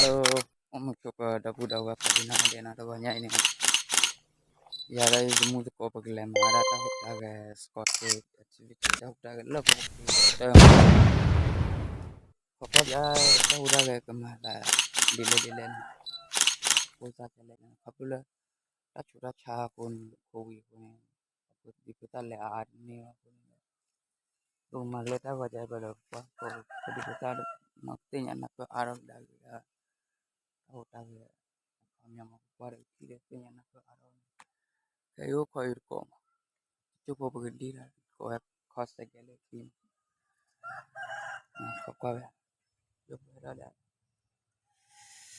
အိၣ်မုာ်ဆိးပၢၤ ဒီပုၢ်ဒီဝဲၢ်ကိးဒံနီၢ်ဂၤဒဲးနီၤ, တဂီၤညါအံၤန့ၣ် ယၤဒီးယမူသကိး ပကလဲၤမၤဝဲဒၣ်တၢ်ဟူးတၢ်ဂဲၤ စကီးတ့ activity တၢ်ဟူးတၢ်ဂဲၤလၢကဝီၤတၢ် ခီဖျိယၤ တၢ်ဟူးတၢ်ဂဲၤကမၤသး ဒ်လဲၣ်ဒ်လဲၣ်န့ၣ် ဖိသၣ်ခဲလၢာ်န့ၣ် ခီဖျိလၢ တၢ်ဆူးတၢ်ဆါအဃိန့ၣ် COVID အဃိန့ၣ် ဒ်ဖိသၣ်လဲၤအါအါတန့ၢ်အဃိန့ၣ် ပကမၤလၢတၢ်ဂီၤကဲဘျီဒီး ပှၤကိးဒ်ဖိသၣ် မၤသ့ၣ်ညါနၢ်ပၢၢ်အါထီၣ်ကဒါက့ၤဒီး တၢ်ဟူးတၢ်ဂဲၤ အခီပညီမး ပကွၢ်ဒီးခံဒီးသ့ၣ်ညါနၢ်ပၢၢ်အါထီၣ်န့ၣ် ခဲအံၤအိၣ်ခိးအံၤတကိးမး ကၠိဖိပကဒံဒီး ကိးဝဲခီစဲးကဲလၢခံမး ကွၢ်ကွၢ်ဝဲ ယိပဝဲဒၣ်ဒီး ထံၣ်လီၤ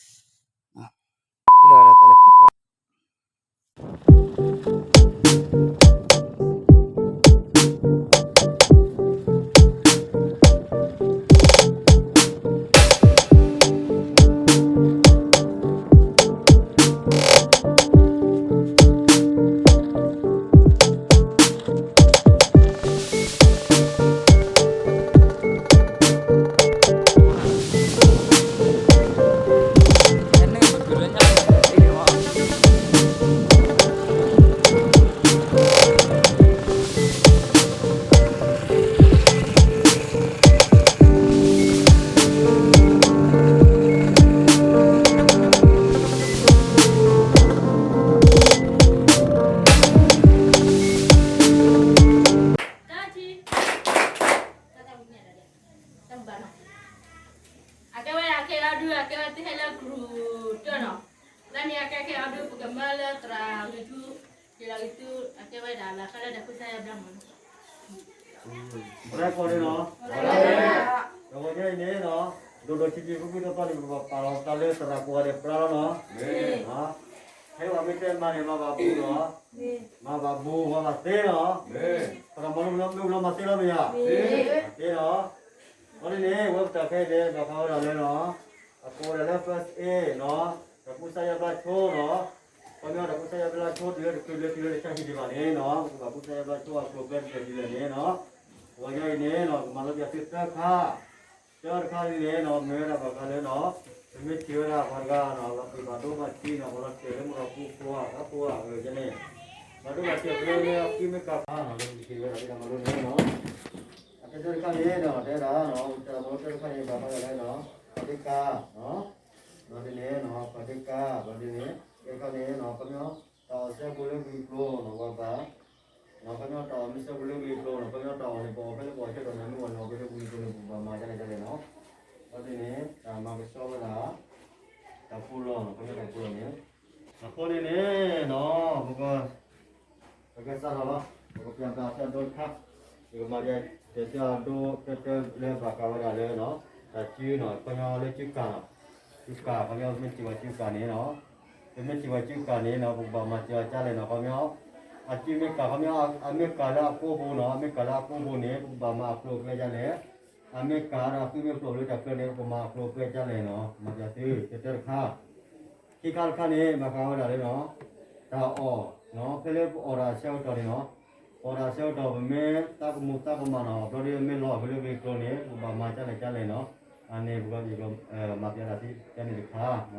ဝဲဒီးတၢ်လၢခဲကိး အကဲဝဲဒၣ်ခဲအံၤဒု အကဲဝဲသုဟဲလၢကရူၢ်တၢၢ်နီၤ, လၢန့ၣ်အကဲခဲအံၤဒု ပကမၢလၢသရၣ်ဂံၢ်ထူ သရၣ်ဂံၢ်ထူ အကဲဝဲဒၣ်လၢဃဲလၢတၢ်ကူစါယါဘျါမးနီၤ ပှၤကိးန့ၣ်နီၤ, တဂီၤညါအံၤန့ၣ်နီၤ, ဒိၣ်ဒိၣ်ထံထံ ဖုဖုသီသီန့ၣ် ပကပာ်လီၤသးလၢသရၣ်ကိးဂၤဒဲးပျၢ်လီၤနီၤ, ဟဲဝဲမ့ၢ်တဲမၤန့ၣ် မၤဘၣ်ဘူနီၤ, မၤဘၣ်ဘူ မၤဘၣ်သ့နီၤ, သရၣ်မၤလိမ့ၢ်လီၤမၤသ့လီၤမ့ၢ်ဧါ, သ့နီၤ, အဃိန့ၣ်န့ၣ် ဝဲပတၢ်ခဲအံၤန့ၣ် ဘၣ်ဃးဝဲဒၣ်လၢနီၤ, အကိးဝဲဒၣ်လၢ first aid နီၤ, တၢ်ကူစါယါဘျါဆိနီၤ, ခီပညီတၢ်ကူစါယါဘျါဆိ တုၤလၢတချုးလၢတုၤလၢတဆါဟံၣ်ဒံးဘၣ်န့ၣ်နီၤ, ပကဘၣ်ကူစါယါဘျါဆိအကျိၤကျဲတဖၣ်ဒ်လဲၣ်န့ၣ်နီၤ, ပဂီၤညါအံၤန့ၣ်နီၤ ကမၤလိပျးသုသၢခါ, တၢတခါန့ၣ်နီၤ မ့ၢ်ဝဲဒၣ်ဘၣ်ဃးလၢနီၤ, ပမ့ၢ်ထံၣ်ဝဲဒၣ်ပှၤတဂၤနီၤ လီၤပှံၤဘၣ်ဒိဘၣ်ထံးနီၤ ပှၤလီၤတဲာ်လၢမုၢ်ထီၣ်ဖိဖိအတၢ်ဖိအဂ့ၢ်န့ၣ်, ဘၣ်ဒိဘၣ်ထံးအကလၢလၢအဃံမ့ၢ်ကၤဖးနီၤ လၢပကထံၣ်ဝဲဒၣ်ဒ်တၢ်မၤလိန့ၣ်နီၤ, အကတၢၢ်တခါန့ၣ်နီၤ တဲဒၣ်နီၤ တၢ်မၤလိတၢတခါန့ၣ် ဘၣ်ဃးဒၣ်လၢနီၤ, ပှၤဒ့ကၤနီၤ, ဘျီဒ်န့ၣ်နီၤ ပှၤဒ့ကၤ ဘျီဒ်န့ၣ် တခါန့ၣ်နီၤ ခီပညီ တၢ်အီၣ်စဲပူၤလၢဝံၤကျိၤနီၤ ပှၤဘၣ် နီၤ ခီပညီတၢ်အီၣ်မ့ၢ်စဲပူၤလၢဝံၤကျိၤနီၤ ခီပညီတၢ်အီၣ်န့ၣ် ပအီၣ်ဖဲလၢပအီၣ်ဆၢကတီၢ်န့ၣ် မ့ၢ်အီၣ်န့ၣ် အီၣ်ဖဲလၢဝံၤကျိၤန့ၣ် ပဘၣ်မၤဒ်လဲၣ်ဒ်လဲၣ်နီၤ, ဘျီဒ်န့ၣ် တၢ်မၤကဆှီဝဲဒၣ် တၢ်ပူၤလီၢ်နီၤ ခီပညီတၢ်ပူၤလီၢ်န့ၣ်, အဃိန့ၣ်န့ၣ်နီၤ ပက ပကစးထီၣ်လီၤ ပကပျးဘၣ်ဖဲအဒိတခါ, ယကမၤဒ် တဲတဲအဒိ တဲတဲလၢဘၣ်ဃးဝဲဒၣ်လၢနီၤ တၢ်စုနီၤ ခီပညီလၢစုကၤနီၤ, စုကၤ ခီပညီပမ့ၢ်ထံၣ်ဝဲစုကၤန့ၣ်နီၤ, ပမ့ၢ်ထံၣ်ဝဲစုကၤန့ၣ်နီၤ ပကဘၣ်မၤစၢၤအီၤဒ်လဲၣ်နီၤ ခီပညီ အစုမ့ၢ်ကၤ ခီပညီ အမ့ၢ်ကၤလၢအကိာ်ပူၤနီၤ အမ့ၢ်ကၤလၢအကိာ်ပူၤန့ၣ် ပကဘၣ်မၤအကျိၤအကျဲဒ်လဲၣ်, အမ့ၢ်ကၤဒီးအသုမ့ၢ်ပျိာ်လၢတၢ်ကျဲန့ၣ် ပကမၤအကျိၤအကျဲဒ်လဲၣ်နီၤ မၤစၢၤသု တဲတဲတခါ ခံခါတခါန့ၣ် ဘၣ်ဃးဝဲဒၣ်လၢနီၤ, တၢ်အီၣ်နီၤ ဖဲလၢပအီၣ်တၢ်ဆၢကတီၢ်န့ၣ်နီၤ, ပအီၣ်တၢ်ဆၢကတီၢ် ပမ့ၢ်သးကမူၤသးကမၣ်နီၤ ဘျီဒ်မ့ၢ်လီၤဖဲလၢဝံၤကျိၤန့ၣ် ပကဘၣ်မၤဒ်လဲၣ်ဒ်လဲၣ်နီၤ, အန့ၣ်ပကမၤပျးတၢ်သ့တၢ်န့ၣ်တခါနီၤ,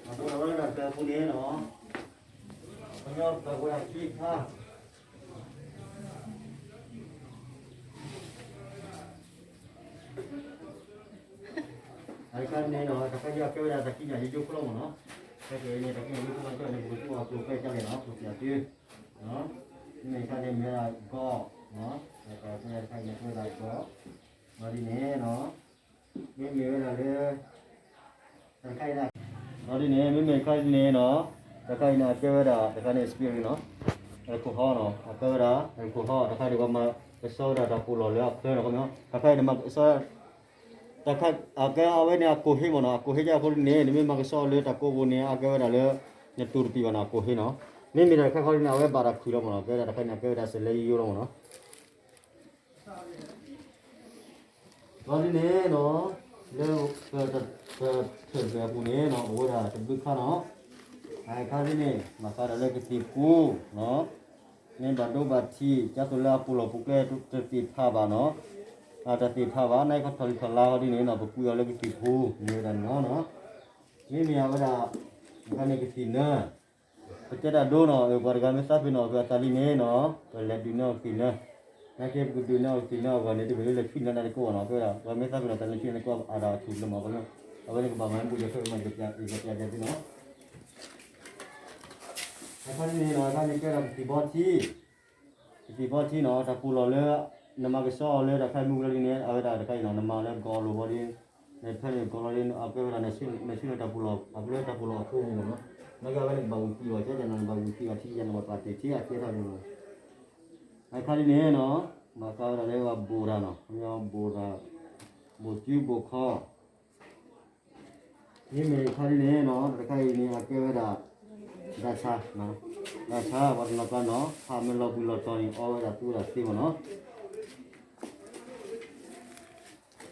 အဃိဝဲဒၣ်တၢ်ပူၤန့ၣ်နီၤ, ပညီပှၤဝဲဒၣ်ခံခါ အတခါန့ၣ်နီၤ တခါယကဲဝဲဒၣ်တၢ်ခံညၣ်ယိယိဖိလီၤမးနီၤ, ခဲကဲန့ၣ် တၢ်ခံညၣ်ယိယိဖိလီၤန့ၣ် ပကသူအီၤကျိၤကျဲဒ်လဲၣ်နီၤ ပကပျးသု, မ့ၢ်တခါန့ၣ်မ့ၢ်ဝဲဒၣ် ဂီၢ်, တၢ်တခါန့ၣ်ကဲဝဲဒၣ်ဂီၢ်, ဘျီဒ်န့ၣ်နီၤ, မ့မ့ၢ်ဝဲဒၣ်လၢ တၢ်တခါအံၤန့ၣ်, ဘျီဒ်န့ၣ် မ့မ့ၢ်တခါအံၤန့ၣ်နီၤ, တၢ်တခါအံၤန့ၣ် အကဲဝဲဒၣ် တၢ်တခါန့ၣ် spirit နီၤ, alcohol နီၤ, အကဲဝဲဒၣ် alcohol တၢ်တခါန့ၣ် ပှၤမၤကဆှီဝဲဒၣ်တၢ်ပူၤလီၢ်လၢအချၢနီၤ, ခီပညီ တၢ်တခါအံၤန့ၣ် မၤကဆှီ တၢ်တခါ အကဲအဝဲန့ၣ် အကိၢ်ဟ့ၣ်ကဲအဃိန့ၣ် နမ့ၢ်မၤကဆှီလၢတၢ်ကိၢ်ပူၤန့ၣ် အကဲဝဲဒၣ်လၢ နတူၢ်တပံးဘၣ်နီၤ အကိၢ်ဟ့ၣ်နီၤ, မ့မ့ၢ်တၢ်တခါခီဒ်န့ၣ် အဝဲဘၣ်တၢ်ခုၣ်လီၤမးနီၤ, ကဲဝဲဒၣ်တခါန့ၣ် အကဲဝဲဒၣ်စလဲယိယိလီၤမးနီၤ. ဘျီဒ်န့ၣ်နီၤ, လၢပတၢ်ထၢၣ်ပျဲၢ်အပူၤန့ၣ်နီၤ အိၣ်ဝဲဒၣ်တဘျုးခါနီၤ, အခါဒ်န့ၣ် ဘၣ်ဃးဒီးလၢကသံၣ်ပူၤနီၤ, မ့ၢ်ဘၣ်ဒိဘၣ်ထံး ကသိးလၢအပူၤလီၢ်ပူၤကျဲတသ့ၣ်တဖၣ်ဘၣ်နီၤ, တၢ်သ့ၣ်တဖၣ်ဘၣ်, နာ်က့ခီထီၣ်လံထီၣ်လါဟီဒ်န့ၣ်နီၤ ပကွံာ်အီၤလၢကသံၣ်ဖိ မ့ၢ်ဝဲဒၣ်န့ၣ်လီၤနီၤ. မ့မ့ၢ်အဝဲဒၣ် တခါန့ၣ်ကသံၣ်နၢ, ပတဲတၢ်ဒိနီၤ, ပှၤတဂၤမ့ၢ်သးပ့ၤနီၣ်အီၤ ပအသးလံန့ၣ်နီၤ ပလဲၤဒုးနၢအီၤကသံၣ်နၢ, နာ်က့ပကဒုးနၢအီၤကသံၣ်နၢအဂီၢ်န့ၣ် တမ့ၢ်လၢလဲၤဆံၣ်နၢနၤတကိးဘၣ်နီၤ, ပဝဲဒၣ် ပှၤမ့ၢ်သးပ့ၤနီၣ်တၢ်လဲၤဆံၣ်နၢနၤတကိးအါဒၣ်အထူၣ်လၢမၤပှၤလၢ, အဝဲန့ၣ်ကဘၣ်မၤဘူၣ်ယၤဖဲမၤယၤပျးယၤသ့နီၤ. အခါန့ၣ်နီၤ အခါန့ၣ်ကဲဒၣ်ကသံၣ်ဘီထံ ကသံၣ်ဘီထံနီၤ တၢ်ပူၤလီၢ်လၢ နမၤကဆှီအီၤလၢတၢ်ခါမုၢ်လီၤဒ်န့ၣ် အဝဲဒၣ်တခါအံၤနီၤ နမၤလၢကီၤလိာ်ဘီဒ်, နတဖဲန့ၣ်ကီၤလိာ်ဒ် အကဲဝဲဒၣ် နဆံၣ်နၢ်တၢ်ပူၤလီၢ် အပူၤလၢတၢ်ပူၤလီၢ်အဖိမ့ၢ်နီၤ, နာ်က့အဝဲန့ၣ်ကဘၣ်ဝံၤသံအီၤ ကဲဒၣ်နီၤ နဘၣ်ဝံၤသံအီၤထံယၤ နဘၣ်ပာ်တ့ၢ်ထံအကဲထီၣ်န့ၣ်နီၤ. အခါဒ်န့ၣ်နီၤ ဘၣ်ဃးဝဲဒၣ်လၢပှၤဘိၣ်တၢ်နီၤ ဘိၣ်တၢ် ဘိၣ်စုဘိၣ်ခီ မ့မ့ၢ်အခါဒ်န့ၣ်နီၤ တၢ်တခါအံၤန့ၣ် အကဲဝဲဒၣ် ဒၣ်ဆါ, ဒၣ်ဆါ ပှၤတနီၤကျါနီၤ ဖးမ့ၢ်လီၤဘှံးလီၤတီၤန့ၣ် အီဝဲဒၣ်သူဝဲဒၣ်သ့မ့ၢ်နီ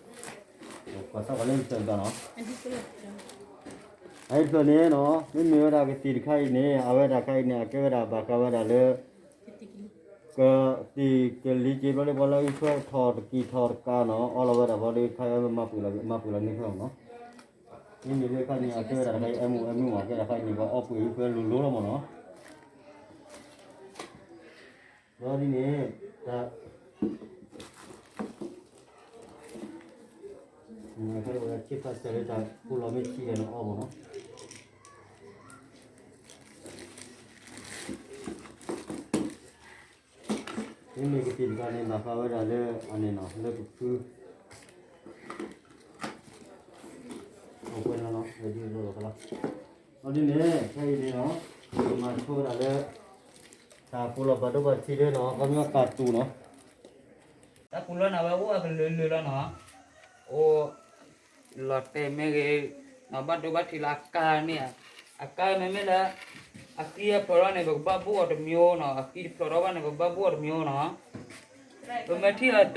ၤ. ကွၢ်စၢ်ပှၤလၢတဖျၢၣ်နီၤ, အတဖျၢၣ်န့ၣ်နီၤ မ့မ့ၢ်ဝဲဒၣ်ကသံၣ်တခါအံၤန့ၣ် အဝဲဒၣ်တခါအံၤန့ၣ် အကဲဝဲဒၣ်ဘၣ်ဃးဝဲဒၣ်လၢ ကသံၣ်ကလံၤက့ၤဘျီလၢပှၤလၢအုၣ်ထွဲထီၣ်တကံၢ်ထီၣ်တကးနီၤ အီလီၤဝဲဒၣ်ဘျီဒီး ခါအံၤမၤပှဲၤလီၤ မၤပှဲၤလီၤန့ၢ်ဖဲအီၤနီၤ. မ့မ့ၢ်လၢခါန့ၣ် အကဲဝဲဒၣ်တခါအံၤ အဲၣ်မူအဲၣ်မူမ့ၢ် ကဲဒၣ်ခါအံၤန့ၣ် ပှၤအီၣ်ပှ့ၤအုၣ်ထွဲလိၤလိၤလီၤမ့ၢ်နီၤ. ဘျီဒ်န့ၣ် တၢ် ဖဲဝဲဆ့ဖးစၢၤလၢတၢ်ဖိလီၤမ့ၢ်ဆံးဒီးနအီၣ်မ့ၢ်နီၤ. မ့မ့ၢ်ကသံၣ်တခါန့ၣ် ဘၣ်ဃးဝဲဒၣ်လၢအန့ၣ်နီၤ လၢပဖု အဝဲနီၤနီၤ ဝဲဒ်လီၤလီၤဖဲလီၤ. ဘျီဒ်န့ၣ် ခဲအံၤန့ၣ်နီၤ ပကမၤဆိဝဲဒၣ်လၢ တၢ်ပူၤလီၢ်ဘၣ်ဒိဘၣ်ထံးလၢနီၤ ခီပညီကၢ်တူာ်နီၤ. တၢ်ပူၤလီၢ်န့ၣ်ဝဲအိၣ်အကလုာ်လုာ်လီၤနီၤ. အိၣ် လီၤတဲာ်မ့ၢ်ဂ့ၤ, ဘၣ်ဒိဘၣ်ထံးလၢအကါန့ၣ်, အကါမ့မ့ၢ်လၢ အဃံအဖျိးထီၣ်န့ၣ် ပကဘၣ်ဘိၣ်အီၤတမံၤနီၤ, အဃံတဖျိးထီၣ်ဘၣ်န့ၣ် ပကဘၣ်ဘိၣ်အီၤတမံၤနီၤ. ပမ့ၢ်ထံၣ်အီၤ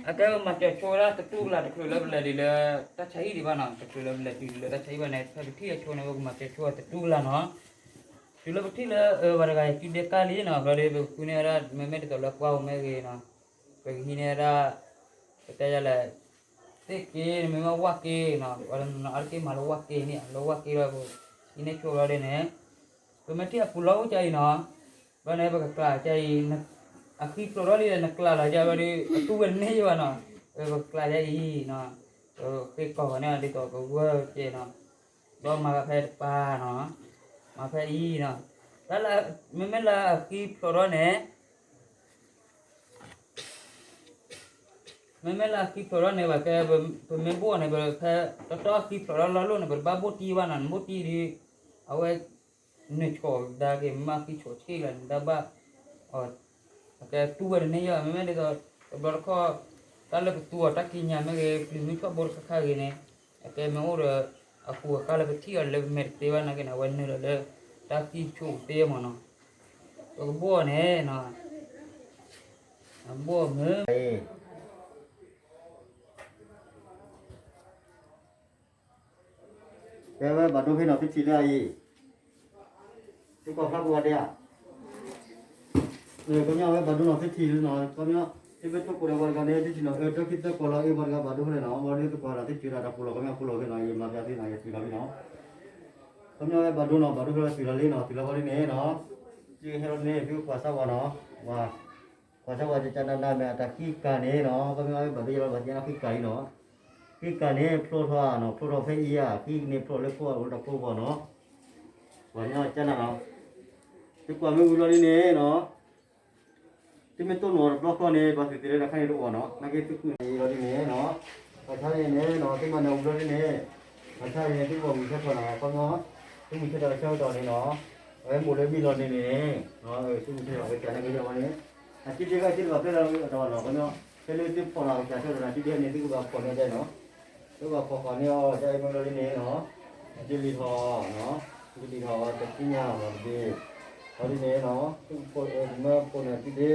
အကဲပမၤစၢၤဆိဝဲဒၣ်တတူၢ်ကလာ်တချုးလၢပလဲၤဒံးလၢ တၢ်ဆါဟံၣ်ဒံးဘၣ်နီၤ, တချုးလၢပလဲၤတုၤလၢတၢ်ဆါဟံၣ်ဘၣ်န့ၣ် ဖဲပထံၣ်အဆိန့ၣ် ပကမၤစၢၤဆိအီၤတတူၢ်ကလာ်နီၤ. တုၤလၢပထံၣ်လၢ အၢ ပှၤတဂၤအံၤ စုဒ့ကၢ်လံနီၤ, ဘျီဒီး ပကဃုန့ၢ်ဝဲဒၣ် မ့မ့ၢ်ဒ်သိးလၢကွၢ်ဧိၤမ့ၢ်ဂ့ၤနီၤ, ပကဟံးန့ၢ်ဝဲဒၣ် ပတဲယၤလဲၣ် သ့ၣ်က့ မ့မ့ၢ်ဝၣ်က့နီၤ, ပှၤတနီၤနီၤအါတက့ၢ်မၤလၢဝၣ်က့န့ၣ်, လၢဝၣ်က့ဒီး ပဟံးန့ၢ်ဆိဘျီဒ်န့ၣ်, ပမ့ၢ်ထံၣ်အပူၤလီၢ်အိၣ်ကါအံၤနီၤ, ဘျီန့ၣ် ပကကျးကါအံၤ, အဃံဖျိးထီၣ်လံဒီး နကျးလီၤကါဘျီဒီး အတူၢ်ဝဲတန့ၢ်ယဘၣ်နီၤ, ပကကျးကါအံၤနီၤ, ပဃ့ကီၢ်ဂီၤန့ၢ်ဒ်သိးကဝၢ်ကဲနီၤ, ဘျီမၤဖဲတပၤနီၤ, မၤဖဲအံၤနီၤ, တၢ်လၢ မ့မ့ၢ်လၢအဃံဖျိးထီၣ်န့ၣ် မ့မ့ၢ်လၢအဃံဖျိးထီၣ်န့ၣ် ဘၣ်ကဲ ပမ့ၢ်ဘိၣ်န့ၣ် ပဖဲ တီတီအဃံဖျိးထီၣ်လီၢ်လီၢ်န့ၣ် ပတဘၣ်ဘိၣ်တံၢ်ဘၣ်နီၤ, နဘိၣ်တံၢ်ဒီး အဝဲ နဆိးဒါက့ၤ မ့ၢ်အဃံဆိးဆံးလီၤ နတၢ်ဘၣ် အကဲတူၢ်ဝဲတန့ၢ်ယီၤ, မ့မ့ၢ်ဒ်သိး တဘျီတခီၣ် တၢ်လၢပသူအီၤတၢ်ကံးညာ်မ့ၢ်ဂ့ၤ ပျံၤမ့ၢ်ဆီၣ်ဘိတခါခါဂ့ၤန့ၣ် အကဲမ့ၢ်အိၣ်ဒီး အပူၤအကါလၢပထံၣ်အီၤလၢပမဲာ်တသ့ဘၣ်နာ်က့န့ၣ် အဝဲနုာ်လီၤလၢ တၢ်ဃံဆိးသ့မ့ၢ်နီၤ, ပကဘိၣ်အီၤန့ၣ် အဘိၣ်မုၢ် ကဲဝဲဘၣ်ဒိဖဲနီၤ သုထံၣ်လၢအအံၤ, သုကွၢ်ဖျါပူၤဝဲဒၣ်ဧါ, ခီပညီဝဲဘၣ်ဒိနီၤ သုထံၣ်နီၤ ခီပညီ, သုမ့ၢ်တိၢ်ကိးဒီးပှၤတဂၤန့ၣ် သုထံၣ်နီၤ အၢ တၢ်ခံသၢကိးလီၤ အ့ ပှၤတဂၤဘၣ်ဒိဖဲလဲၣ်နီၤ, ဘၣ်ဒိသုကွၢ်ဒီး သုထံၣ်ဝဲဒၣ်တၢ်ပူၤလီၢ် ခီပညီပူၤလီၢ်ဖဲနီၤ ယမၤပြသ့နီၤ ယသုးလီၤဖဲနီၤ, ခီပညီဝဲဘၣ်ဒိနီၤ ဘၣ်ဒိဖဲလီၤသုးလီၤလံနီၤ သုးလီၤဖဲလံန့ၣ်နီၤ, သုဟဲလီၤန့ၣ် သုကွၢ်စၢ်ဝဲနီၤ, ဝဲ ကွၢ်စၢ်ဝဲ ကကနၣ်နၢ်မ့ၢ်အတၢ်ဃံကၢ်န့ၣ်နီၤ, ခီပညီဘၣ်ဒိယလီၤဘၣ်သ့ၣ်နီၤ ဃံကၢ်လံနီၤ, ဃံကၢ်န့ၣ်ဖျိထီၣ်နီၤ ဖျိထီၣ်ဖဲအံၤဧါ, ဃံန့ၣ်ဖျိလၢခိၣ်အအိၣ်လၢတၢ်ခိၣ်ဘီနီၤ, ပှၤကညီကနၣ်နီၤ, သုကွၢ်မ့ၢ်ဝံၤလီၤဒ်န့ၣ်နီၤ သုမ့ၢ်တိၢ်နီၣ်တဘျီဃီန့ၣ် ပှၤသုးသ့ၣ်လၢတၢ်ခါန့ၣ်တအိၣ်နီၤ, နာ်က့သုကွၢ်လီၤဒ်န့ၣ်နီၤ, ဘၣ်ဆၣ်န့ၣ်နီၤ သုမၤနၢၤဝံၤလီၤဒ်န့ၣ်, ဘၣ်ဆၣ်န့ၣ် သုကဘၣ်ဝံၤဆၢထီၣ်နီၤ ခီပညီ, သုမုၢ်ဆၢထီၣ်ဆၢကတီၢ်န့ၣ်နီၤ, အဝဲမိၢ်လၢမံလီၤန့ၣ်န့ၣ်, သုမုၢ်ဆၢထီၣ်ဝဲကၢ်န့ၣ်က့ၤဝဲန့ၣ်, အစုဒ့က့ၤအစုတဘၣ်ဖျါလၢအတဝဲနီၤ ခီပညီ, ဖဲလၢသုဖီၣ်လီၤကၢ်ဆၢထီၣ်န့ၣ် အစုဒ့န့ၣ် သုကဘၣ်ဖီၣ်န့ၢ်ဒဲးနီၤ သုကဘၣ်ဖီၣ်ဃီန့ၢ်အီၤ ဒ်အံၤမ့ၢ်လီၤဒ်န့ၣ်နီၤ, သုလံၣ်ထီၣ်နီၤ, သုလံၣ်ထီၣ်တၢ်ခံညါလီၤတဘ့ၣ်, လီၤဒ်န့ၣ်နီၤ, သုကဖိးမ့ၢ်ဖိးန့ၢ်အစုဒ့,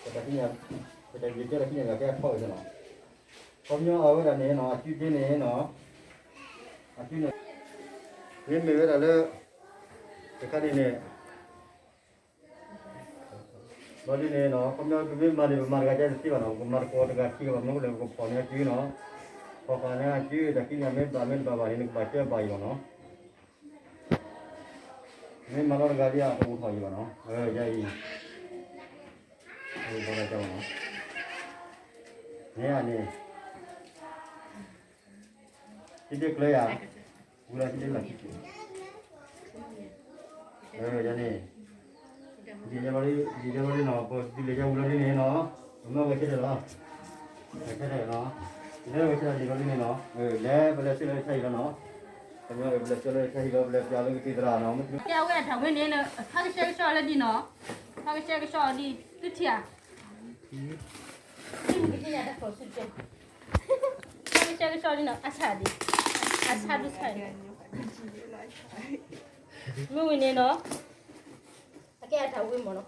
ပတၢ်ခံညါ, ပတၢ်ယံၤကဲတၢ်ခံညါကဲအထီၣ်ဝဲနီၤ, ခီပညီအဝဲဒၣ်န့ၣ်နီၤ အစုဒ့န့ၣ်နီၤ, အစုန့ၣ်, မ့မ့ၢ်ဝဲဒၣ်လၢ, တခါန့ၣ်န့ၣ် တၢ် ဘျီဒ်န့ၣ်နီၤ ခီပညီပမ့ၢ်မၤန့ၣ် ပမၤတဂၤကဲတသ့ဘၣ်နီၤ, ပကမၤတကိးတဂၤခံဂၤဘၣ်, မ့ၢ်အိၣ်လၢပကဖီၣ်န့ၢ်အစုနီၤ, ဖီၣ်ဃာ်န့ၢ်အစု တၢ်ခံဂၤမ့ၢ်ဘၣ်မ့ၢ်တဘၣ်ဘၣ်န့ၣ် နကဘၣ်ကဲဘၣ်အံၤလီၤနီၤ. မ့ၢ်မၤလီၤတဂၤဒ်အံၤ တအိၣ်ထီၣ်အံၤဘၣ်နီၤ, ယၤအံၤ, ဘၣ်နီၤ, မ့ၢ်ဧါန့ၣ် ဟံၣ်ဒ့ကျၢၤယၤ, ဝံၤလီၤဟံၣ်ဒ့လီၤခံက့ၤ, ယၤန့ၣ်, ဒ်ယၤလီၤဒ်န့ၣ်နီၤ, ပဒ်လဲၤယၤဝံၤလီၤဒ်န့ၣ်နီၤ, ပမ့ၢ်ဝဲဆဲးဒဲးလီၤ, ဆဲးဒဲးနီၤ, လဲၤဝဲဆဲးဒဲးလီၤဒ်န့ၣ်နီၤ, လဲၤပလဲၤဆဲးလၢဆါဟံၣ်လီၤနီၤ, ပလဲၤဆဲးလၢဆါဟံၣ်လီၤ ပလဲၤပျးလၢကသံၣ်သရၣ်နီၤ, ကဲအဝဲအထီၣ်ဝဲန့ၣ် ဖးကဆှဲကဆှီလၢဒ်နီၤ, ဖးကဆှဲကဆှီဒ်, သုထံၣ်ဧါ ကဆှဲကဆှီဒ်နီၤ အဆၣ်ဒံး, အဆၣ်ဒုးဆၣ်, မ့ၢ်ဝံၤန့ၣ်နီၤ, အကဲအထီၣ်ဝံၤမ့ၢ်နီၤ,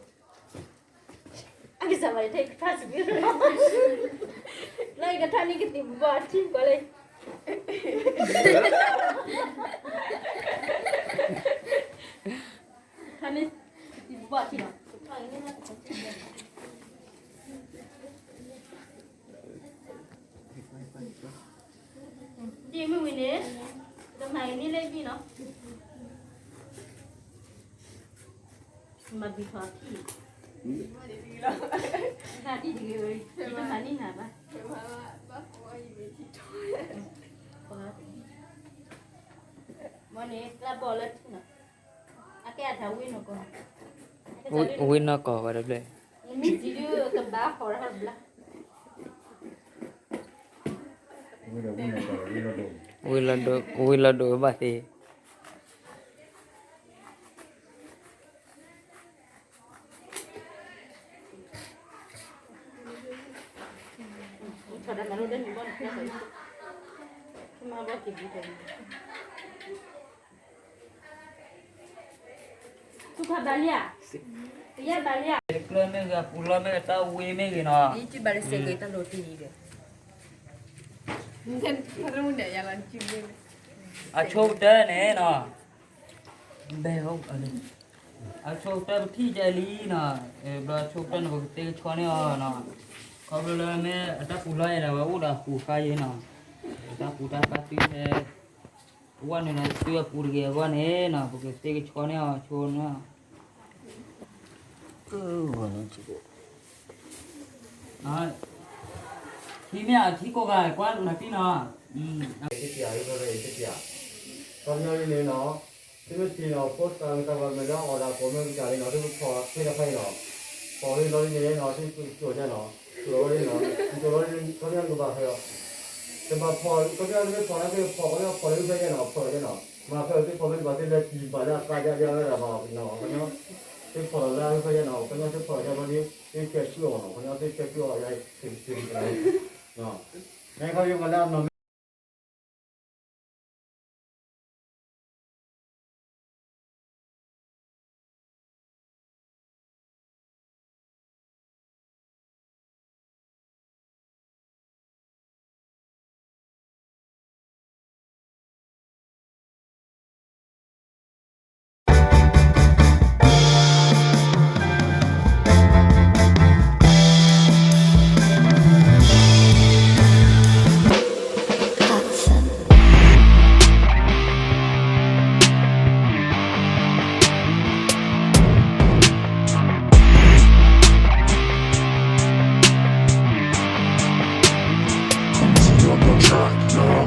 အကစၢ်ဘၣ်ယထဲကထါစံး, လၢယကထါန့ၣ်ကသံၣ်ဘၣ်ထံကီးလၢ ထါန့ၣ်, ဘၣ်ထံနီၤ, ဒ်မ့ၢ်ဝံၤန့ၣ်, တမၤအံၤန့ၣ်လၢဒ်နီၤ, မၤဘံထီၣ်အခံ, တၢ်ဒ်တဂ့ၤ, တမၤန့ၢ်နၤဘၣ်, မ့ၢ်န့ၣ် ကျါဘီၣ်လၢထံနီၤ, အကဲအတၢ်ဝံနီၢ်ကီၢ်, ဝံနီၢ်ကီၢ်ဝဲတဖျၢၣ်, မ့ၢ်စံးဒုးကဘၣ်ဃီၤတၢ်ဘျါ, ဝံလီၤဒိၣ်, ဝံလီၤဒိၣ်ဘၣ်သ့, ကျၢၢ်မ့ၢ်ဂ့ၤ အပူၤလီၢ်မ့ၢ်ဂ့ၤ တၢ်ဝံမ့ၢ်ဂ့ၤနီၤ, အဆိကတၢၢ်န့ၣ်နီၤ, အဆိကတၢၢ်ပထံၣ်ကဲလံနီၤ, ဘျီအဆိကတၢၢ်န့ၣ် ပကသ့ကဆှီန့ၢ်အီၤနီၤ, ခီဖျိလၢမ့ၢ်အတၢ်ပူၤလီၢ်အံၤဒီး ဝဲအိၣ်ဒီးအပူၤဃါယဲနီၤ, တၢ်ပူၤတၢ်ဃါသုဟဲ, ဝဲန့ၣ်ဒီးသုအပူၤတဂ့ၤအဂီၢ်န့ၣ်နီၤ, ပကသ့ကဆှီန့ၢ်အီၤဆိန့ၣ် ထံမ့ၢ်အထံကိးဂၤ ကွၢ်နၤတံၢ်နီၤ, ခီပညီလံန့ၣ်နီၤ, သုမ့ၢ်ထံၣ်နီၤ post တၢ်ဂ့ၢ်တၢ်ကျိၤမ့ၢ်လၢအီၣ်ဒၣ်ကိးမ့ၢ်ကစၢ်လံနီၤ, သုကဖီၣ်ဖဲတဖၣ်အံၤနီၤ, ဖီၣ်လံလီၤလံန့ၣ်နီၤ, သုကကိးကဲနီၤ, ကိးလီၤလံနီၤ, ကိးလီၤလံ ခီပညီနကဘၣ်ဖဲအီၤ, တဘၣ်ဖီၣ် ခီပညီနမ့ၢ်ဖီၣ်န့ၣ် သုကဖီၣ် ခီပညီဖီၣ်လၢဖဲကဲနီၤ, ဖီၣ်လီၤကဲနီၤ, မ့ၢ်ဖဲသုဖီၣ်မ့ၢ်တဘၣ်သုလဲၤထံၣ်ဘၣ်လၢအသးဒ်အံၤဝဲဒၣ်ဘၣ်နီၤ, ခီပညီ သုဖီၣ်လီၤလၢဖဲကဲနီၤ, ခီပညီသုဖီၣ်လီၤကဲဘျီဒ် သုဆဲးဆူအီၤနီၤ, ခီပညီသုဆဲးဆူအီၤယၤ သုကသ့ၣ်နီၤ, နခီပညီပှၤလၢအနီၢ်မ့ၢ်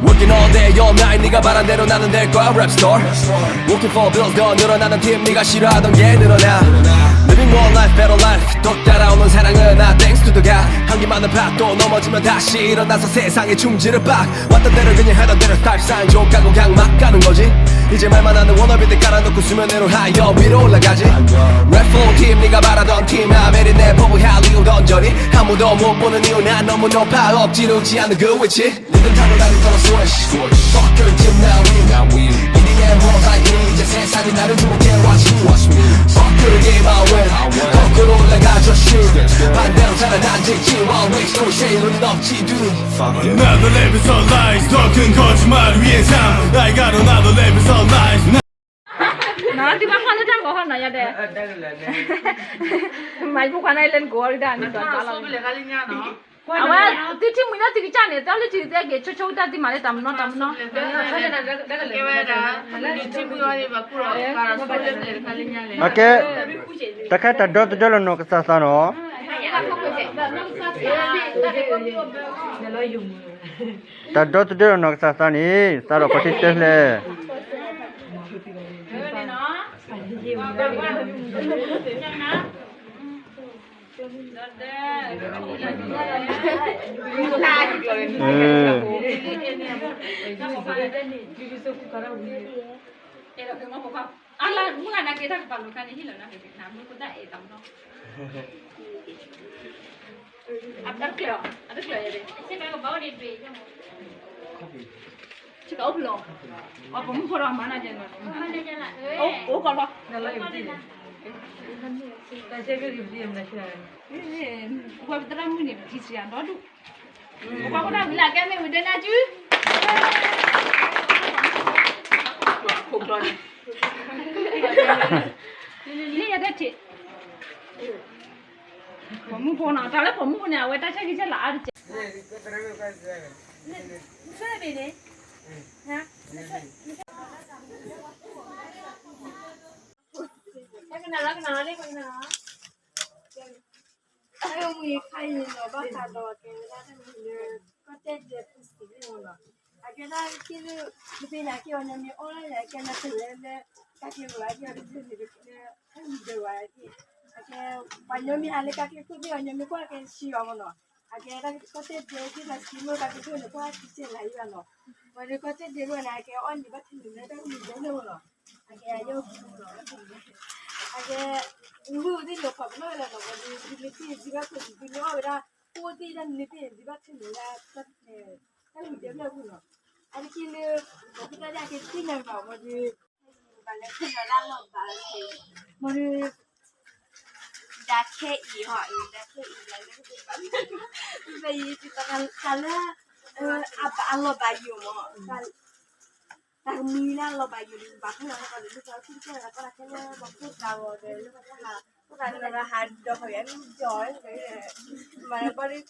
Working all day, all night, 네가 말한 대로 나는 될 거야, rap star. Working for bills, 더 늘어나는 team, 네가 싫어하던 게 늘어나. Living one life, better life, 더 따라오는 사랑은 나, thanks to the God. 한 개만은 봐도 넘어지면 다시 일어나서 세상에 충실을 봐. 왔던 대로 그냥 하던 대로 stop sign 좀 까고 그냥 막 가는 거지. 이제 말만 하는 wannabe들 깔아놓고 수면 위로 higher 위로 올라가지. Rap for team, 네가 말하던 team, 아무리 내 몸을 할리우던 저리 아무도 못 보는 이유 난 너무 높아 엎지르지 않는 그 위치. 리듬 타고 나를 걸어 swish. Fuck your team, now we, now we. 이리에 뭐가 이제 세상이 나를 주목해, watch me, watch me. Fuck your game, I win. 거꾸로 올라가죠, shit. 반대로 살아난 직지, one way, no shade, 눈이 넘지, dude. Another level of lies, 더 큰 거짓말 위에 삶. I got another level of lies. 나, 나, နယၤဒဲး, မၤဖိခွါန့ၣ်လၢနကိးအီၤဒၣ်န့ၣ်ဒီးလီၤ, အဝဲသုထံၣ်မှံၤလၢသုကစၢ်န့ၣ် တဲလၢထံၣ်သဲက့ၤဆိဆိတၢ်သံမးလၢတၢ်မနီတၢ်မနီ, အကဲ တၢ်ခဲတၢ်ဒီသဒၢလီၤနီၢ်ကစၢ်သးနီၤ, တၢ်ဒီသဒၢလီၤနီၢ်ကစၢ်သးန့ၣ် စးထီၣ်ခီၣ်ထံးတၢ်ဖျၢၣ် အတကျၢၤ, အတကျၢၤယဲဒၣ်, ဆ့ကၤအိၣ်ဖျိ, အပိာ်မုၣ်ဖိဒီးမၤနၤကဲနီၤ, အိၣ်ကီးလီၤ, ဝဲပသရၣ်မုၣ်န့ၣ် ပထံၣ်စံးယၤဒီဒူၣ်, ပကွၢ်ဖိတၢ်ဝံၤလၢကဲမ့ၢ်ဝံၤဒဲနၤစု လံယၤတထံး, ပိာ်မုၣ်ဖိနီၤ, တၢ်လၢပိာ်မုၣ်ဖိန့ၣ် အဝဲတၢ်ဆၢဂ့ၤဆၢလၤအါတက့ၢ်. ကနၣ်လီၤ ကနၣ်လီၤ, အဝဲခါအံၤန့ၣ်ဒီး ဘၣ်ဃးဒီးကဲဝဲဒၣ်တၢ်မနုၤလၢ ကီၢ်တဲၣ်ဒဲးပူၤစံးလံမ့ၢ်နီၤ, အကဲဒၣ်က့ၢ်လၢ နသ့ၣ်ညါက့ၤအီၤညီမ့ၢ်အီၣ်လၢယၤကဲနၤတလဲလၢ ကါက့ၤဝဲက့ၤအီၤတဖျၢၣ်န့ၣ် တဖျၢၣ် တၢ်မံၤဒၢးဝဲက့ၤ, အကဲ ပှၤညီမ့ၢ်ဟးလၢကါက့ၤခိၣ်သ့ၣ်အီၤ ညီမ့ၢ်ကွၢ်ကဲဆံးအီၤမ့ၢ်နီၤ, အကဲဒၣ်ကီၢ်တဲၣ်ဒဲးက့ၤဒီးစံးမ့ၢ်ကါက့ၤခိၣ်န့ၣ် ကွၢ်က့ၤဆံးလၢယၤနီၤ, ပှၤဒီးကီၢ်တဲၣ်ဒဲးဝဲန့ၣ် အကဲအီၣ်န့ၣ်ဘၣ်ထံၣ်န့ၣ်လၢတၢ်မံၤဒၢးန့ၣ်မ့ၢ်နီၤ, အကဲယဲၢ်ပူၤနီၤ အကဲ မုၢ်သ့ၣ်န့ၣ် ပှၤပနီၣ်ဝဲလီၤနီၤ ပှၤဒုး ဒုးမ့ၢ်သ့ၣ်ဒုးဘၣ်ခိၣ်ဒုးမ့ၢ်အီၣ်ဝဲဒၣ် အိၣ်သ့ၣ်တၢ်မနုၤသ့ၣ်ဒုးဘၣ်ထံၣ်န့ၣ်လၢ တၢ်မံၤဒၢးဖျၢၣ်ပူၤနီၤ, အါတက့ၢ်လၢ ပှၤဖိသၣ်ဒၣ်က့ၤသ့ၣ်ညါဘၣ် ပှၤဒုး ဘၣ်လဲၤခဲဒီးလၢအလီၢ်ဘၣ်လီၤ, မ့ၢ်ဒုး ဒၣ်ခဲအံၤဟီ ဒၣ်ခဲအံၤလၢ ပယံၤတၢ်လၢ အလီၢ်ဘၣ်ယိၣ်မး, တၢ်ကမံၤလၢအလီၢ်ဘၣ်ယိၣ်န့ၣ် ဘၣ်ဖဲလီၤဟဲကီးဒီး ဒ်သိးထံၣ်ကဲလီၤ တၢ်လၢကဲလၢပှၤဖိသၣ်ဂီၤဒီး လၢပှၤဖိသၣ် ဖိသၣ်လၢဟးဒီးဃီၤယၤမ့ၢ်ကၠီၤ မၤလၢဘီဒ်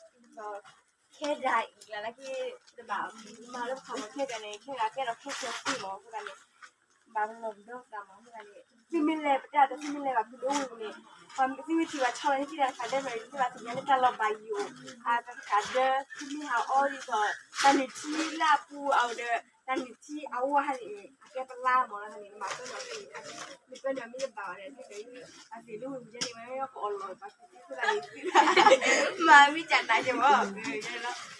ခဲဒၣ်အံၤလၢက့ၤတဘၣ် မၤလၢပခီၣ်မီၤခဲဒၣ်န့ၣ် ခဲဒၣ်ကဲဒီးခဲခဲသ့မး အဃိသတးန့ၣ် ဘၣ်လီၤပဒီသးမး အဃိသတးန့ၣ် သုမ့ၢ်လဲၤပတၢ်ဒီးသုမ့ၢ်လဲၤဘၣ်ဖုးဒိၣ်ဝံၤန့ၣ် ပှၤသုဝံၤထံၣ်ဘၣ်ဆီလီၤန့ၣ် ထံၣ်တၢ်တခါဒဲးမး သုဘၣ်သ့ၣ်ညါလၢတၢ်လီၤဘၣ်ယိၣ် အတခါဒဲး သုမ့ၢ်ဟးအီဒ်သိး တၢ်နုၢ်ထံလၢအပူၤအအိၣ်ဒီး တၢ်နုၢ်ထံအဝါဟဲန့ၣ် အကဲပလါမးလီၤန့ၣ် နမၤပၢၢ်နီၣ်န့ၣ် နပၢၢ်နီၣ်မ့ၢ်တဘၣ်ဝဲဒီး အသ့ၣ်ဒိၣ်ဝံၤယဲန့ၣ် ဝဲအီၣ်လီၤဘၣ်သုသ့ၣ် မၤမ့ၢ်ကနၣ်က့ၤမး လီၤ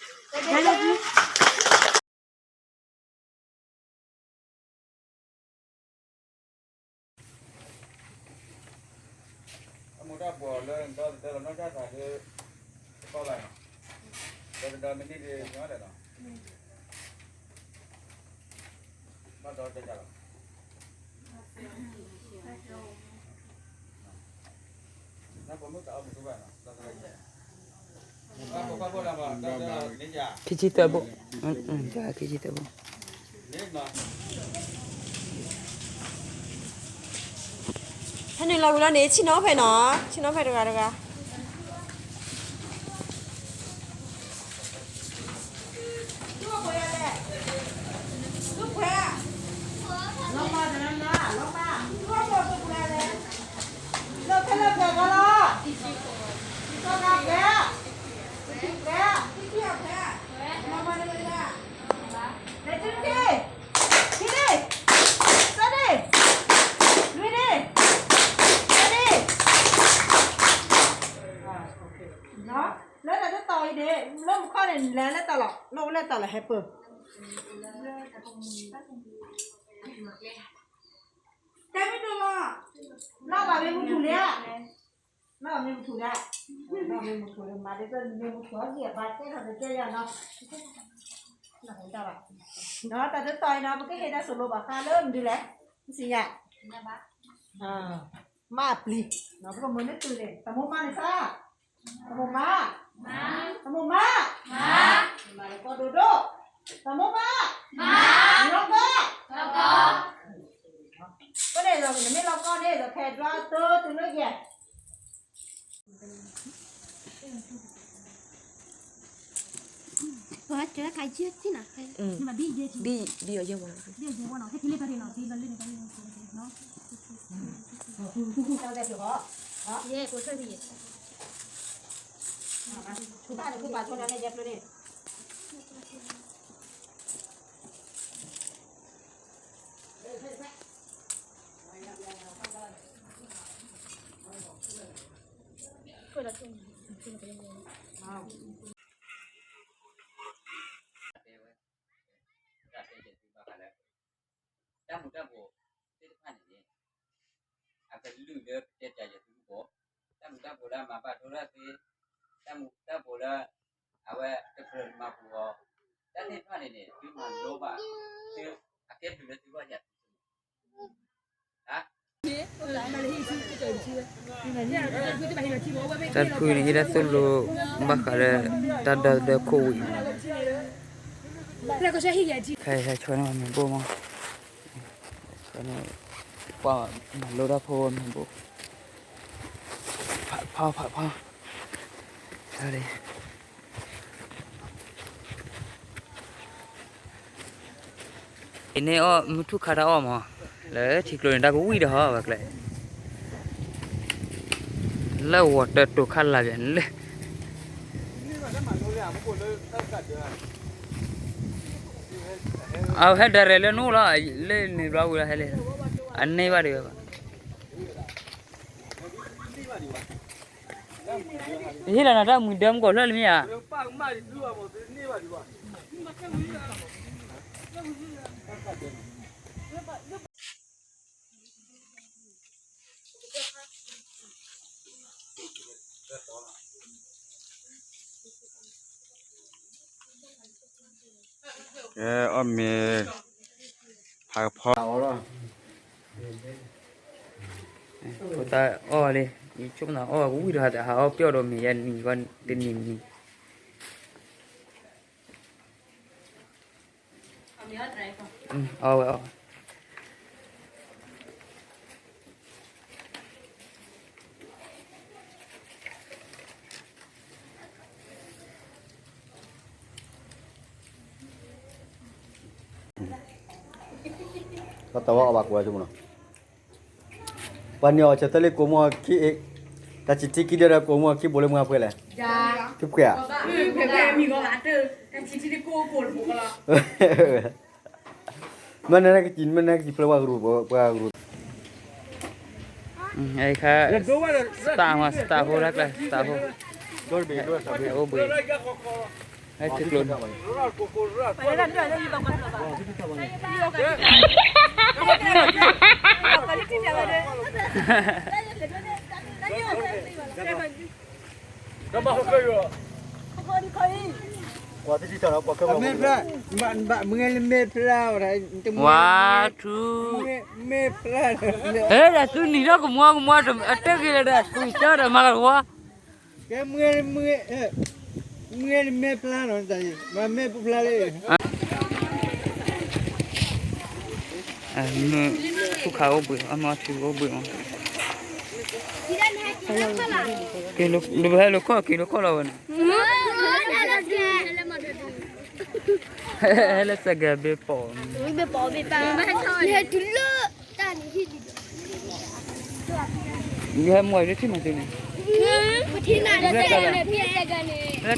အမိၢ်တၢ်ပှီၤလၢနဒီသဒၢလီၤနီၢ်ကစၢ်သးလၢ တကီၢ်ဘၣ်နီၤ, ဒီသဒၢမ့ၢ်န့ၢ်ဒံးညီဒဲးနီၤ, ဘၣ်ဒီတကၢ်လီၤ, နပှၤမုၣ်တၢ်အီၣ်မုၢ်သူဘၣ်နီၤ, ဒီသဒၢ ခံဆံသၢဘိ, ခံဆံသၢဘိ, ဟဲနုာ်လီၤဝံၤလီၤန့ၣ် ဆ့ၣ်နီၤဖဲနီၤ, ဆ့ၣ်နီၤဖဲတဂၤတဂၤ. လၢတၢ်တတီၤအံၤန့ၣ် လၢမူခီန့ၣ် လဲၤလၢတၢ်လီၢ် လၢအိၣ်လၢတၢ်လီၢ်ဟဲပၢၢ် တၢ်မ့ၢ်ဒိၣ်လီၤ, နီၢ်ဘၣ်မ့ၢ်မူထူၣ်လံဧါ, နီၢ်ဘၣ်မ့ၢ်မူထူၣ်လံ, နီၢ်မ့ၢ်မူထူၣ်လံ မၤဒ်သိးမ့ၢ်မူထူၣ်အီၤက့ၤအဘၣ်တဲထီၣ်တကဲယၤနီၤ, နီၤတၢ်တတီၤအံၤနီၤ ပကဟ့ၣ်တၢ်သိၣ်လိဘၣ်ဃးလၢမနုၤလဲၣ်, မ့ၢ်စံးယၤ မါအပျံၤ, ပကမၤန့ၢ်တုၤန့ၣ် တမိၢ်မါန့ၣ်စၢ်, တမိၢ်မါ, တမိၢ်မါ, မၤလၢကီၢ်ဒိၣ်ဒိၣ်, တမိၢ်မါ, လီၤကီ, ကီၢ်န့ၣ်ဒီး နမ့ၢ်လီၤကီန့ၣ်ဒီး ဖဲဒွါ ဘံၣ် ဘံၣ်အီၤယဲၢ်ဝဲလီၤ. တဲဝဲ တၢ်တဲယဲၢ်သုဘၣ်ဃးလၢ တၢ်မူၤတၢ်ဘှီးသ့ၣ်တဖၣ်န့ၣ်န့ၣ် အကလုၢ်လၢပတဲတၢ်ယဲၢ်သုဘီ, တၢ်မူၤတၢ်ဘှီးလၢအမၤဘၣ်ဒိဒၣ်သ့, တၢ်မူၤတၢ်ဘှီးလၢ အဝဲတကြၢးမၤပူၤအီၤ, တၢ်သ့ၣ်တဖၣ်န့ၣ်န့ၣ် သုမၤလိဘၣ်, သုအကဲဘျုးလၢသုဂီၢ်ယဲၢ် တၢ်တဖုန့ၣ် ဟ့ၣ်ဒၣ်သိၣ်လိ ဘၣ်ဃးလၢ တၢ်ဒီသဒၢခိၣ်ဝံၤ ခဲအံၤဟဲဆှၢန့ၢ်မ့ၣ်ဘိမး, ဆှၢန့ၢ် ပှၤမၤလိတၢ်ဖိမ့ၣ်ဘိ, ဖးဖးဖးဖး အံၤန့ၣ်အီၣ် မုၢ်ထူၣ်ခါတၢ်အီၣ်မး, လၢထံကျိန့ၣ် တၢ်ကဝံၣ်ဒီးဟီဘၣ်ကျဲ, လၢဝီၤတၢတိၤခါလၢ်ဘၣ်န့ၣ်လၢ အဝဲဟဲဒၣ်ရဲၣ်လၢနအိၣ်လီၤ, လၢန့ၣ်ဘျီဝံၤလီၤဟဲလံ, အန့ၢ်ဘၣ်ဒံးဝဲဘၣ်. ဟ့ၣ်လီၤနၤတၢ်မုာ်ဒၢမုၢ်ကီၢ်ဖျၢၣ်လၢမ့ၢ်ဧါ. ကဲ အီၣ်မ့ၤ ဟးကဖီ ဖိသၣ်အီၣ်လံ, ယဆိကမိၣ်အီၣ်ကဝံၣ်ဒီး ဟးအီၣ်ပျီၢ်ဒီးမ့ၤယဲၢ်နံၤ တနံၤနံၤ အီၣ်ဝဲအီၣ်ဝဲ. ပှၤတဝီအီၣ်ဘၣ်ကွၢ်ဆိကမိၣ်နီၤ, ပှၤန့ၢ်အီၣ်ဆၢထၢၣ်လၢကိးမုၢ်ခံ, တၢ်ဆံးထံခံဒဲဒီးကိးမုၢ်ခံဘိလၢမုၢ်အပှဲၤလဲၣ်, ခံပှဲၤဧါ. မ့ၢ်နကစံး မ့ၢ်နကစံးဖျါပှၤကရူၢ်, ပှၤကရူၢ်, အခါ, စတၢ်မး စတၢ်ဖိတၢ်ကျါ စတၢ်ဖိ, အိၣ်ဘှံး, ဟဲထံကျိန့ၣ် မ့ၢ်ဖျါ, မ့ၢ်ဖျါ, ဝါထူ, မ့ၢ်ဖျါ, ဟဲဒၣ်သုနံၤထီၣ်ကမွါကမွါ အတၢ်ဂ့ၤလၢဒၣ် သူၣ်ကၢဒီးမၤကဝါ, ကဲမ့ၢ်, မ့ၢ်ဖျါနီၤ, မ့ၢ်ဖျါလံ. မုၢ်ထူၣ်ခါအိၣ်ဘှံး အမၤထံအိၣ်ဘှံးမး, က့ၤလိာ်ခီၣ် က့ၤလိာ်ခီၣ်လီၤဝဲန့ၣ်, ဟဲလၢစဲးကဲၤဘ့ၣ်ပိာ်, ဟဲမွဲလၢထံမၤသုန့ၣ်, လၢကလီၤ, မ့ၢ်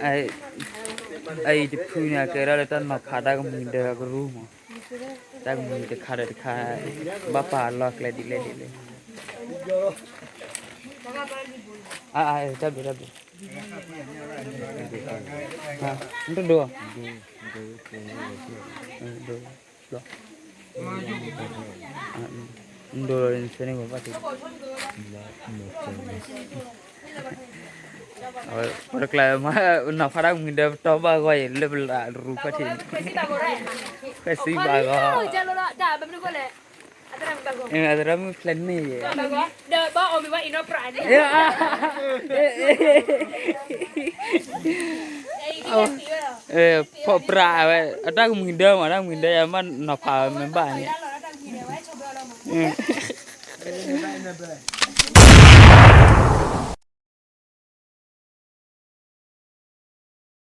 အအံၤတဖုန့ၣ် အကဲထီၣ်လၢတၢ်နီၤဖးတၢ်ကမှံၤဒၢအကရူၢ်မး, တၢ်ကမှံၤတခါဒီးတခါ, ဘၣ်ပာ်လီၢ်ကျဲဒ်လဲၣ်ဒ်လဲၣ်, အအံၤတၢ်ဘျုးတၢ်ဘျုး, နတဒိ, ဒိ, ဒိ, နဒိလီၤနဆၢန့ၢ်ပှၤဘၣ်သ့, အဝဲပှၤတကျါမး နီၤဖးတၢ်ကမှံၤဒၢပတီၢ်ဘၣ်ဂီၢ်အံၤ လၢပလၢ်ရူၢ်ဖၢၣ်ထံးန့ၣ်, ခွဲးစံဘၣ်ဂီၢ်, တၢ်ဘၣ်မနုၤလဲၣ်, အ အသရၣ်မုၣ်ဖျဲးန့ၢ်ယဲ, ဖီၣ်ပြးဝဲ အတၢ်ကမှံၤဒၢမး တၢ်ကမှံၤဒၢယမ့ၢ်နီၤဖးဝဲမ့ၢ်ဘၣ်န့ၣ်